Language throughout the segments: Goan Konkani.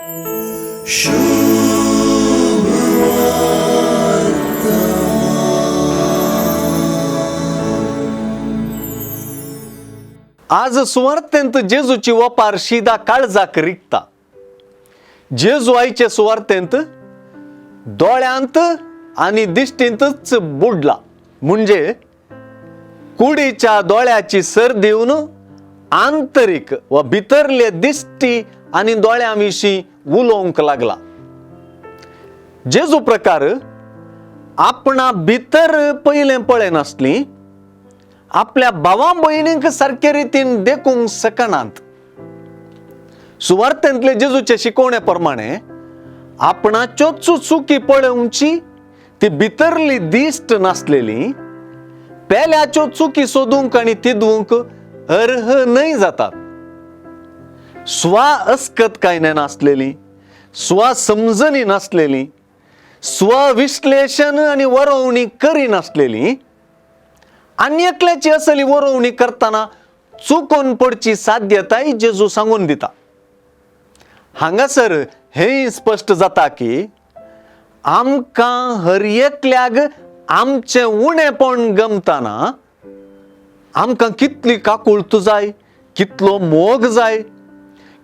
आज सुवार्थेंत जेजूची ओपार शिदा काळजाक रिगता. जेजू आयचे सुवार्थेंत दोळ्यांत आनी दिश्टींतच बुडला, म्हणजे कुडीच्या दोळ्याची सर दिवन आंतरीक वा भितरले दिश्टी आनी दोळ्यां विशीं उलोवंक लागला. जेजू प्रकार आपणा भितर पयलें पळयनासली, आपल्या भावां भयणींक सारके रितीन देखूंक शकनात. सुवार्थेंतले जेजूचे शिकवणे प्रमाणे आपणाच्योच चुकी पळोवची ती भितरली दिश्ट नासलेली पेल्याच्यो चुकी सोदूंक आनी तिदूंक अर्ह न्हय जातात. स्वा अस्कत काय नासलेली, स्वा समजणी नासलेली, स्वविश्लेशण आनी वरोवणी करिनासलेली आनी एकल्याची असली वरोवणी करतना चुकोन पडची साध्यताय जेजू सांगून दिता. हांगासर हेंय स्पश्ट जाता की आमकां हर एकल्याक आमचें उणेपण गमतना आमकां कितली काकुळत जाय, कितलो मोग जाय,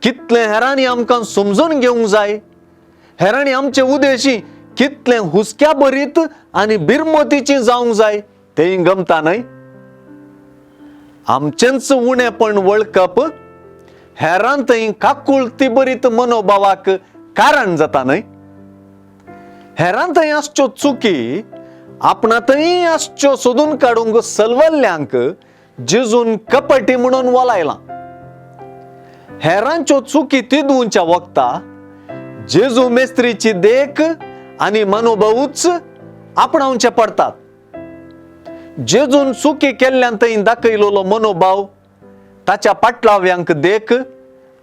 कितले हेरांनी आमकां समजून घेवंक जाय, हेरांनी आमचे उदेशी कितले हुस्क्या भरीत आनी बिरमतीची जावंक जाय तेंय गमता न्हय. आमचेंच उणेपण वळखप हेरां थंय काकुळती भरीत मनोभावाक कारण जाता न्हय. हेरां थंय आसच्यो चुकी आपणा थंय आसच्यो सोदून काडूंक सलवल्ल्यांक जेजून कपटी म्हणून वलायलां. हेरांच्यो चुकी तिदूंच्या वखता जेजू मेस्त्रीची देख आनी मनोभावूच आपणावचे पडटात. जेजून चुकी केल्ल्यान थंय दाखयलेलो मनोभाव ताच्या पाटलाव्यांक देख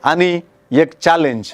आनी एक चॅलेंज.